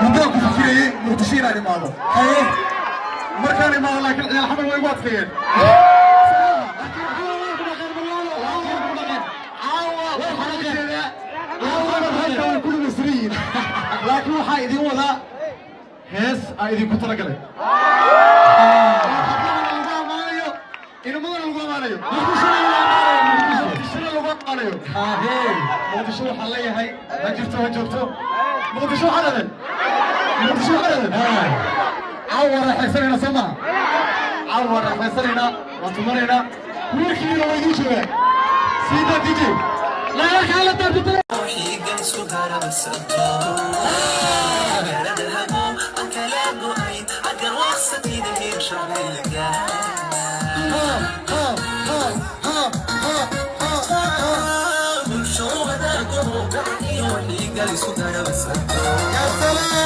Muddaan ku fikirayey Muqdisho inaan imaado. Haye, markaan imaado, laakiin ciyaal Xamar way igu adkeeyeen. Waxaan u jeedaa caawana halka way ku dhamaystiran yihiin, laakiin waxaa idiin wadaa hees aan idinku talagalay oo hablahana lagu ammaanayo, inamadana lagu ammaanayo, Muqdishona lagu ammaanayo, Muqdishona lagu ammaanayo. Muqdisho waxaan leeyahay, ha jirto, ha joogto Muqdisho. Waxaan leedahay Muqdisho, waxaan leedahay caawa waan raaxaysanaynaa, soo maha? Caawa waan raaxaysanaynaa, waan tumanaynaa, wiilkiina waa idiin joogaa. Siida DJ. Ha ha ha ha ha ha ha. Ya salaam.